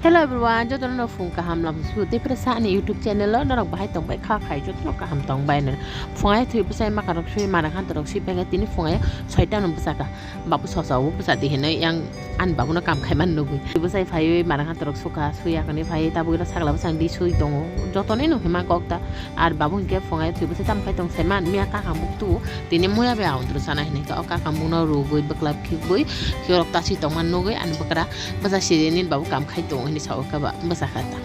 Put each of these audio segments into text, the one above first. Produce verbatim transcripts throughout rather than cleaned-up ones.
Hello everyone, jotono no phung kaham lam su tei presa ani YouTube channel o norok bahai tong bai kha khai jotono kaham tong bai no. Phung ai thwi bwsai maka rok sui mana khan torok sui pega tini phung ai soita no bwsaka. Babu sosa o bwsa di hinui yang ani babu no kam khai man nugui. Bwsai phaiwi mana khan torok suka sui yakani phai tabuk ira sakla bwsang di sui tongo. Jotono no hima kok ta. Ar babu hinkhe phungai thwi bwsai tamo khai tong saiman miya kakang buk tu tini muya bai aundru sana hinui khe o kakang buk no rugui bwklap khibui khikrok tasi tongma nugui ani bwkra bwsa siri nini babu kam khai tongo hinui sao khe ba bwsa kha ta.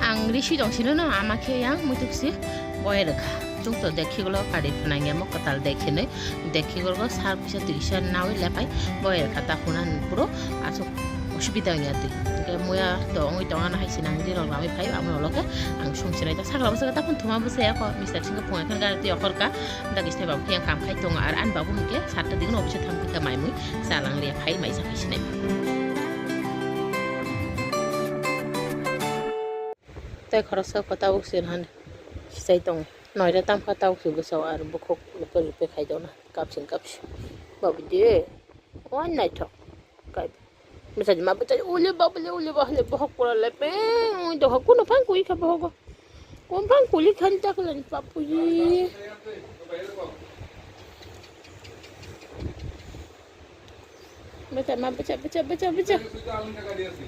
Ang risi tong sino no ama khe yang muituk si boy rwkha. Chwng to dekhi gulo kari phnang ya mo kwtal dekhinui dekhi gulo sar kisa twi kisa nawi lepai boy rwkha ta hunan puro asuk. Osubida wngya twi. Hwnkhe muya to wngwi tongna hai se nang ri rok lamwi phai abo nolokhe ang song sinai ta sakla bwswk ta phun thuma bwsaya kho Mister Singh phunga khe gari twi okhorka da kis thai babu khe yang kam khai tongo ar ani babu hwnkhe satta digno office thang khe mai mui chalang liya phai mai sa phai sinai. Tai khoroksa kho tabuk sin han sisai tongo noida tamkha tabuk si bwsao ar bukhuk lupe lupe khai dona kapsin kapsi babu de. Wan naithok. Kai. Bwsajima bwsajima ule babule ule bahale bohok pura le peng oi doha kuno phang kui kha bohogo. Kun phang kuli khan tak len papuji. Bwsa ma bwsa bwsa bwsa bwsa.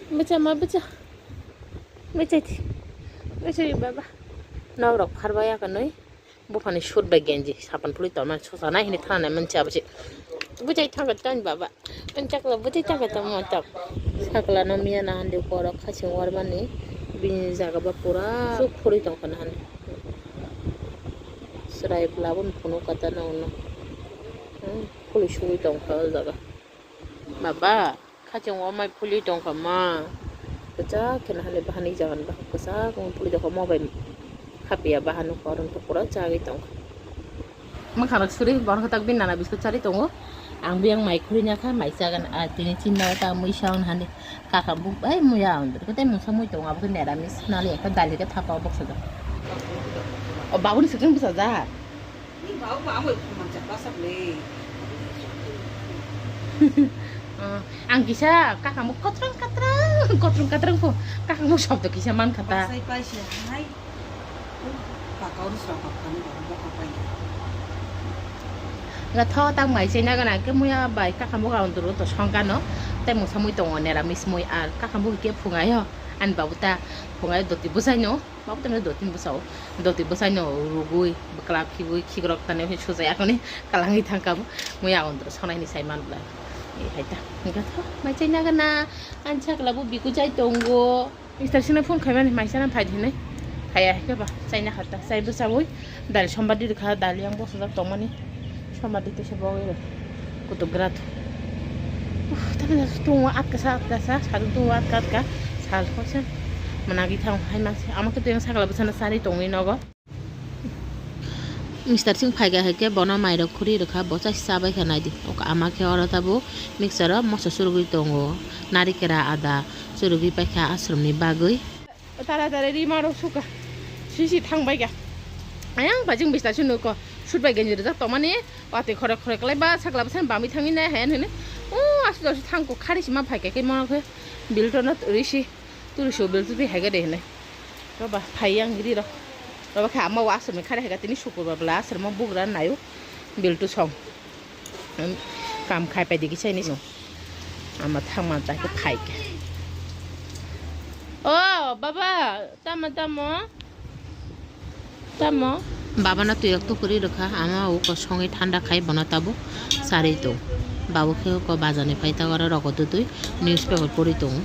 Bwsa ma bwsa. Bwsa ti. Bwsa ri baba. Nok rok pharba ya kanoi. Buphani suit bai genji sapan phulwi tongmani sosa nai hini thangnai mansi abo se. Bwchai thangkha tani baba. Tani chakla bwchai thangkha tamo tak. Sakla no miya na handi borok khaching warmani bini jaga ba pura suk phulwi tongkha na handi. Chwrai bwla bo phunuk kha ta nokno. Hmm, phulwi sugwi tongkha o jaga. Baba. Khaching o mai phulwi tongkha ma. Kwchak khe nahale bahan rijak ani bahan kwchak wng phulwi tongkha mo bai. Hapya bahan o koron to pura chagwi tongkha. Mwkhang rok suri borok tak bin nana biskut chari tongo. Ang biyang mai khuri nya kha mai chagan a tini chinna ta mui saun hani. Kaka buk ai muya ang dur kete mungsa mui tongo abo neramis nali ekta dali ke thapa bok sajak. O babuni swkang bwsajak. Ni bau ba amo manchak basak le. Ah, ang kisa kakamo kotrong katrang, kotrong katrang po. Kakamo sobdo kisa man kata. Pasai paisa hai. Kakau ri srok kakani bau bokha pai. Ga tho tang mai chena gana ke muya bai kakamo ga unduru to songkano. Te mungsa mui tongo neramis mui ar kakamo ke phungayo. An babu ta phungayo doti bujai no. Babu tongno dotini bwsao, doti bwsaino rugui, bwkla khibui, khikrok tani sujai akoni kalangwi thangkha bo. Muya ondro sonaini sai manbla. Hai ta, hingkha tho, mai chai nagana, ansa kla bo biku jai tongo. Mister sino phone khaimani, mai chana phai hinui. Phaiya hai khe ba, chai nakhata, chai bwsaui. Dal sombar di kha, dal yang bosojak tongmani. Sombar di tesa bogwi rw. Kutuk grat. Uf, tamo tongo atkasa, atkasa, saduk tongo atka, atka. Sal khoksa. Managi thang hai masi. Ama khe teng sakla bwsana sari tongwi nogo. Mister sing phaikha hai khe bono mairok khuri rwkha, bo chai chabai kha naidi. Oka ama khe oro tabuk mixture o moso churugwi tongo. Narikera ada churugwi paikha ashramni bagwi. Tara tara ri ma rok suka. Sisi thang bai ga. Ayang bajing bista su nuko. Sut bai genji rijak tongmani. Watwi khorek khorek lai ba sakla bwsani bamwi thangwi nai hai hinui. O asu dosi thangko khari sima phai khe khe mono khe. Bilto no risi. Turi su bilto twi hai ga de hinui. Roba phai yang ri ro. Roba khe ama wa asumni khari hai ga tini sukur ba bla asur mo bugra nayo. Bilto song. Em, kam khai pai digi chai ni no. Ama thang ma ta khe phai khe. O baba, tamo tamo. Tamo. Baba no tuyok tupuri rwkha, ama o kosongwi thanda khai bono tabuk charwi tong. Babu khe o ko bazar ni phai ta oro rogo tutui newspaper pori tongo.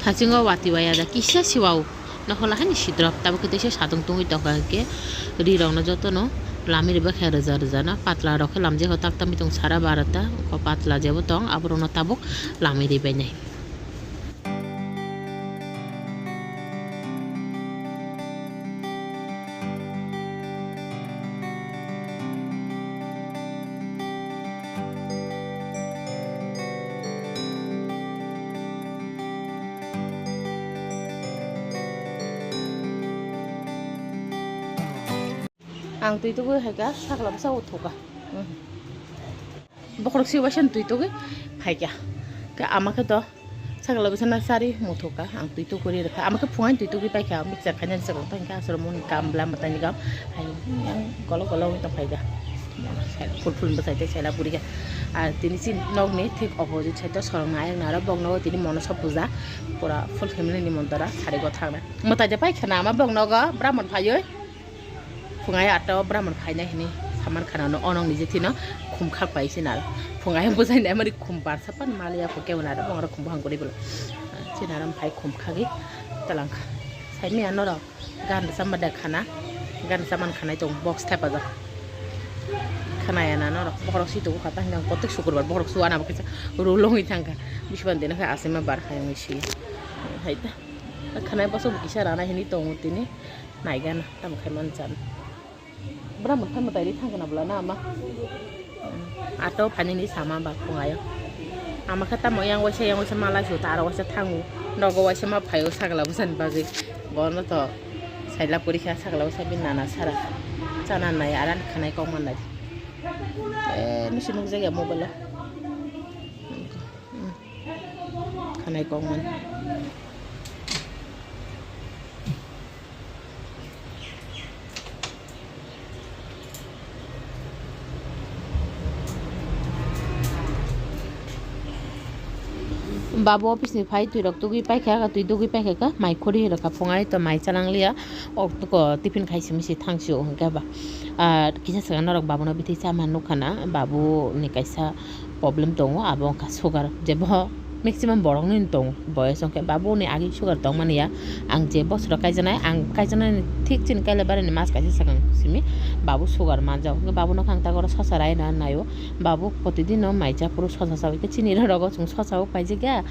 Thasingo watwi waya da kisa siwa o. Nokhorla haini sidrop, tabuk khe teisa satung tungwi tongkha hwnkhe ri rokno jotono lamwi rwbakha rwja rwjano, patla rok khe lamjak kha tak tamwi tong sara barota, o patla jebo tong aborokno tabuk lamwi rwbainai. Ang twi tugwi hai kha sakla bwsa o thuka. Bokhorok se waisa twi tugwi hai kha. Khe ama khe to Sakla bwsano sari mothoka, ang twi tukuri rwkha. Ama khe phungai twi tukui paikha, ang biksa khainani swkang tongkha, aswrwngmung kam bwla mwtaini kam. Hai, yang golo golo wng tongphai da. Phul phul bwsai tei saila puri kha. Ar tini chini nokni thik opposite side o sorong ayang naro bokno tini monosa puja. Pura full family ni montora sari go thangna. Mwtai de paikha na ama boknogo Brahman phaiwi. Phungai ato Brahman phainai hinwi saman khana no onong ni jithino khum khak pai sin aro. Phungai bujai nai mari khum barsa pan mali ako kebo naro bongro khum bhang guri bolo. Sin aro phai khum khagi talang kha. Sai mi ano rok gan sama de khana. Gan saman khanai tong box thepajak. Khanaya na norok bokrok si tubu kha tang kotek sukurbar bokrok suana bo kisa rulongwi thangkha. Bisban dino khe asima bar kha wngwi si. Hai ta. Khanai boso bo kisa rana hinwi tongo tini. Naigana tamo khai man chan. Bra mwtai mwtai ri thangkha na bwla na ama. Ato phanini sama ba phungayo. Ama khe tamo yang waisa yang waisa malai su ta aro waisa thango. Nogo waisa ma phaio sakla bwsani bagwi. Bono to saila puri kha sakla bwsa bini nana sara. Chana nai aran khanai kok man nai. Eh, nisi nukjak ya mobile o. Khanai kok man. Babu office ni phai twi rok tugui paikha, twi tugui paikha khe mai khuri rwkha phungai to mai chalang liya. Ok, ko tiffin khai simi se thang sio hwnkhe ba. Ah, kisa swkang norok babono bithi cha man nukha na, babu ni kaisa problem tongo, abo wngkha sugar, je bo maximum borok ni tongo boyos wngkhe. Babu ni agi sugar tongmani ya, ang je bosoro kaijaknai, ang kaijaknai ni thik chini Kailabari ni mas kaisa swkang simi babu sugar manjak, hwnkhe babu no khe ang tak oro sosa rai na naio, babu protidin no mai cha phuru sosa chawi khe chini rw rogo chwng sosa o paijak ya.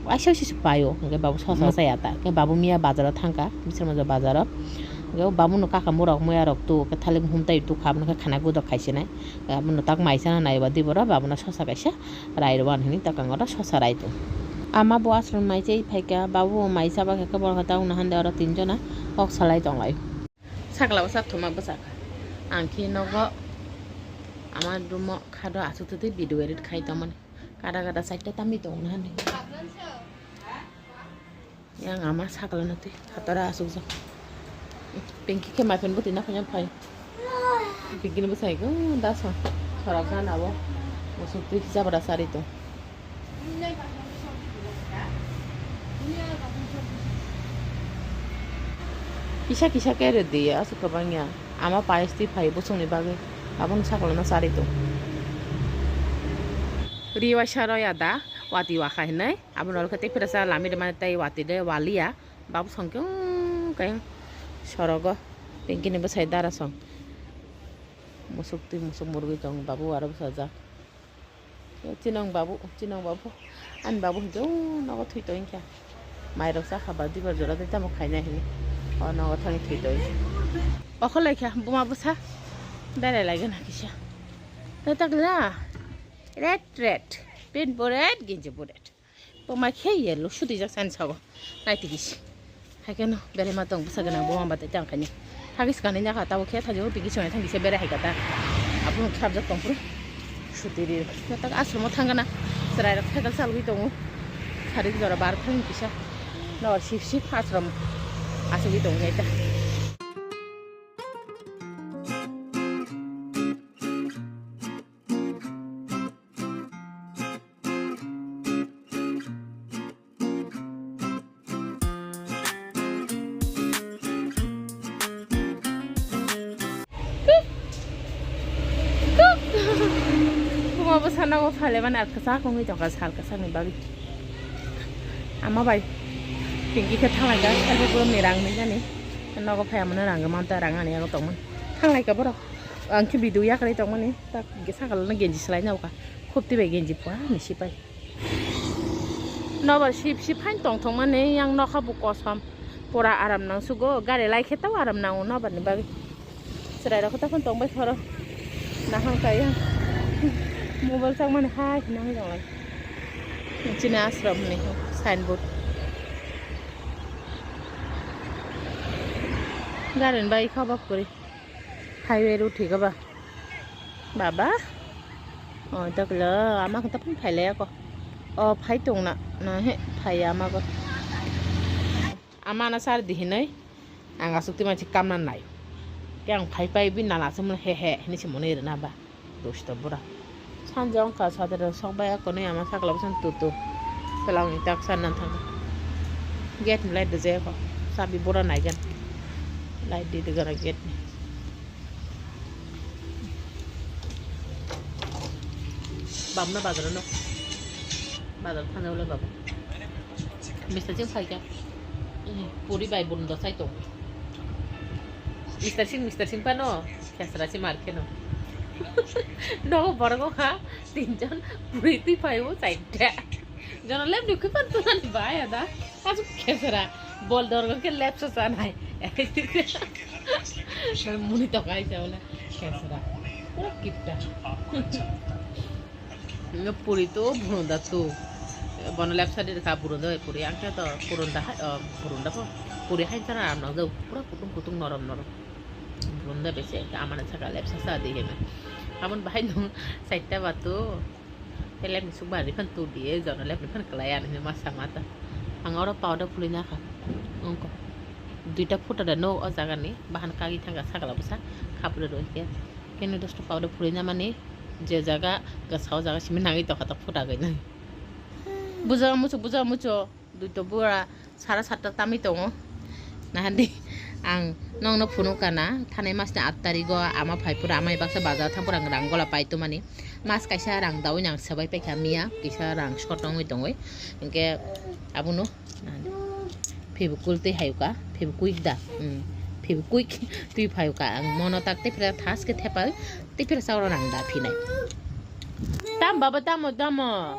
Waisa waisa se paio, hwnkhe babu sosa chaya ta. Khe babu miya bazaro thangkha, Bisramganj bazaro. Hwnkhe o babuno kaka murok muya rok tu, khe thalik humtai tu kha, abono khe khana gudok khaisinai. Khe abono tak mai chana naiba diboro, babuno sosa kaisa rai rwani hinwi tak ang oro sosa rai tu. Ama bo aswk mai chai phaikha, babu bo mai chaba khe borok khe ta wngna hande oro tinjona kok salai tonglai. Sakla bwsa thuma bwsa kha. Ang khe nogo ama room o khado aswk twi video edit khai tongmani. Kada kada side ta tamni tong na ni. Yang ama sakla na twi khatora asuk jak. Pinky khe ma phen bwtwi na phai phai. Pinky ni bwsai go da sa. Khorok gana bo. Musuk twi jabra sari to. Kisa kisa khe rwdi aswk kwbangya. Ama payas twi phai bwswkni bagwi. Aboni sakla na sari to. Ri waisa roya da, wati wakha hinwi. Aboni ulo khe tei phirasa lami rwmani tei wati de waliya. Babu song khe wng khe sorogo. Pinky ni bwsai dara song. Musuk twi musuk murgwi tong babu aro bwsajak. Chinong babu, chinong babu. Ani babu hinkhe wng nogo thwi tong kha. Mairok cha kha ba dibar jora de tamo khainai hinwi. O nogo thangwi thwi tong. Okholai kha buma bwsa. Berai lai gana kisa. Tei takla. Red, red. Pant bo red, ginji bo red. Buma khe yellow sudi jak sani sago. Nai tigi si. Hai khe no belai ma tong bwsa gwnang buma ba tei tang khaini. Thagi swkang ni nyakha tabo khe thagi o tigi swkang thang kisa berai hai kata. Abo no khabjak tong phuru. Suti ri. Khe tak ashram o thang gana. Chwrai rok cycle chalwi tongo. Sari jora bar thang kisa. No sip sip ashram. Asugwi tongo nai ta. Buma bwsa nogo phailaimani ar kwchak wngwi tongkha sal kwchakni bagwi. Ama bai Pinky khe thanglaikha, help ni rang nini. Nogo phai amano rang man ta rang ani yago tongmani. Thanglaikha borok. Ang khe video yakarwi tongmani. Tak sakalo no genji swlai nokha. Khupti bai genji pua ni sipai. Nobar sip sip hain tong thong mani yang nokha bo kosom. Pura aram nang sugo. Gari lai khe tao aram nango nobar ni bagwi. Chwrai rok khe tao phano tong bai khoro. Nahang kaya. Mobile chak mani hai hinang tong lai. Chini ashram ni signboard. Gari ni bagwi kha bak kwrwi. Highway road thik ba? Baba? Oh, ito kilo, ama kita pun phailai ako. O phai tongna, na he, phai ya ma bo. Ama na sar di hinui, ang asuk ti mansi kamna nai. Ke ang phai pai bi nana se mun he he, hini se mone rina ba. Dosto bura. Sanja wngkha sadero sok bai akonwi ama sakla bwsang tutu. Twlang ni tak sanna thangkha. Gate ni light rwjak kho. Sabi bura naigan. Light di rwgana gate ni. Bamna bazar no. Bazar thangna ule babu. Mister Singh phaikha. Puri bai bundo sai tong. Mister Singh, Mister Singh pano. Khesra si mar kheno. Nogo borok wngkha tinjon puri twi phaio chaita. Jono lab ni khuipan tunani bai ada. Asuk khesra. Bol dorgo khe lab so sanai. Muni to kai sa wala khesra. Pura kitta. Nga puri to burunda to. Bono lab side ka burunda puri angkhe to burunda hai, oh, burunda po. Puri hai chara amna do pura kutung kutung norom norom. Burunda bese amana saka lab sasa di heme. Amon bahai nung saita batu. Te lab ni suk bari phan tu di e jono lab ni phan kelai ani ma sama ta. Ang oro powder puli na kha. Ongko. Duita phuta da no o jaga ni bahan kagi thangka sakla bwsa khapre roi khe. Keno dosto powder puli na mani je jaga ga sao jaga simi nangwi tokha ta phuta gwi nai. Buja muchu, buja muchu. Duito bura sara satta tamwi tongo. Nahandi ang nokno phunukha na, thanai masni aat tarigo ama phai phuru amai baksa bazar thang phuru ang rang gola pai tongmani. Mas kaisa rang daui nang sabai paikha miya, kisa rang short wngwi tongwi. Hinkhe abono nahandi Fevicol twi hayuka, Fevikwik da, hmm, Fevikwik twi phayuka. Ang mono tak tei phira thaske thepai, tei phira sauro rang da phinai. Tam baba, tamo, tamo.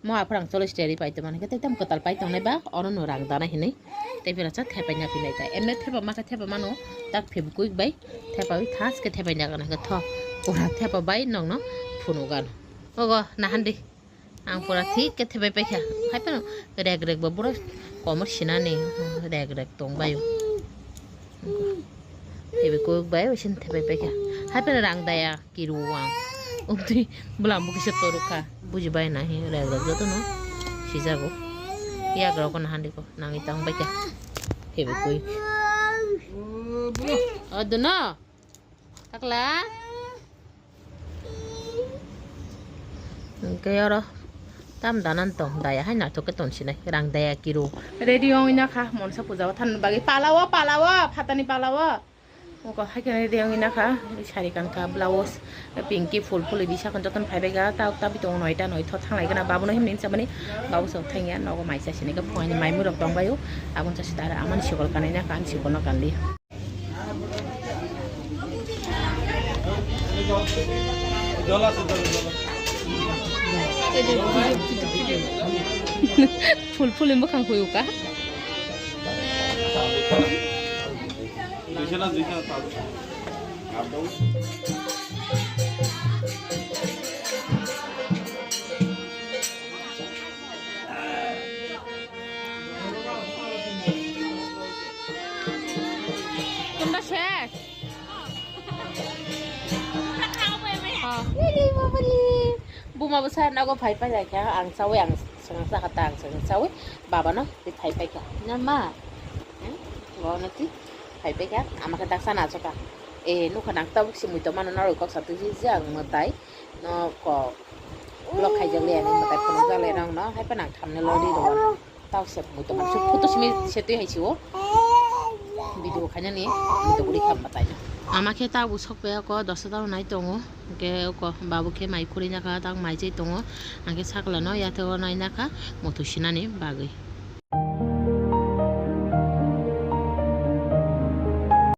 Mo aphuru ang cholish teri pai tongmani khe, tei tamo kwtal pai tongnai ba, oro no rang dana hinui. Tei phira cha thepai na phinai ta. Emne thepa ma khe thepa mano, tak Fevikwik bai thepaui thaske thepai na gana khe tho. Pura thepa bai nokno phunukgano. Ogo, nahandi. Ang pura thik khe thepai paikha. Hai phano rek rek bo buro komor sinani, rek rek tongbaio. Fevikwik bai usin thepai paikha. Hai phano rang daya kiru ang. Ubtwi bwlam bo kisa torukha. Bujibai nahi rek rek jotono sijago. Yagrok nahandi ko nangwi tong baikha. Fevikwik. O dono. Takla. Hwnkhe oro tam danan tong daya hai naithok khe tongsinai rang daya kiru. Ready wngwi nakha monsa puja o thanani bagwi palawo palawo phatani palawo. Oko hai khe ready wngwi nakha sari kankha blouse pinki phul phuli bisa khon jotono phaibaikha ta tabwi tongo noita noitho thanglai gana babono himni hinsamani babu sok thangya nogo mai chasinai khe phuaini mai mui rok tongbaio aboni chasi tara amani sikol kanwi nakha ani sikolno kanli. Phul phul ni mwkhang huyu ka. Kunba ses. Oh. Buma bwsa nogo phai paikha ang chawi ang swngsa kha ta ang swngsa chawi baba no phai paikha na ma. Hmm? Bo no ti phai paikha ama khe daksa nachoka. Eh nukha nang tabuk si mui tongmano norok kok sa twi si ang mwtai no kok. Block khaijak le ani mwtai phunukjak le nang no hai phano ang thumbnail o ri rw ano. Tao se mui tongma suk photo simi se twi hai si o. Video khainani mui tongri kha mwtai no. Ama khe tabuk sok paya ko dosa tao nai tongo. Hwnkhe oko babu khe mai khurui nakha tak mai chai tongo. Hwnkhe sakla no yathego nai nakha muthung sinani bagwi.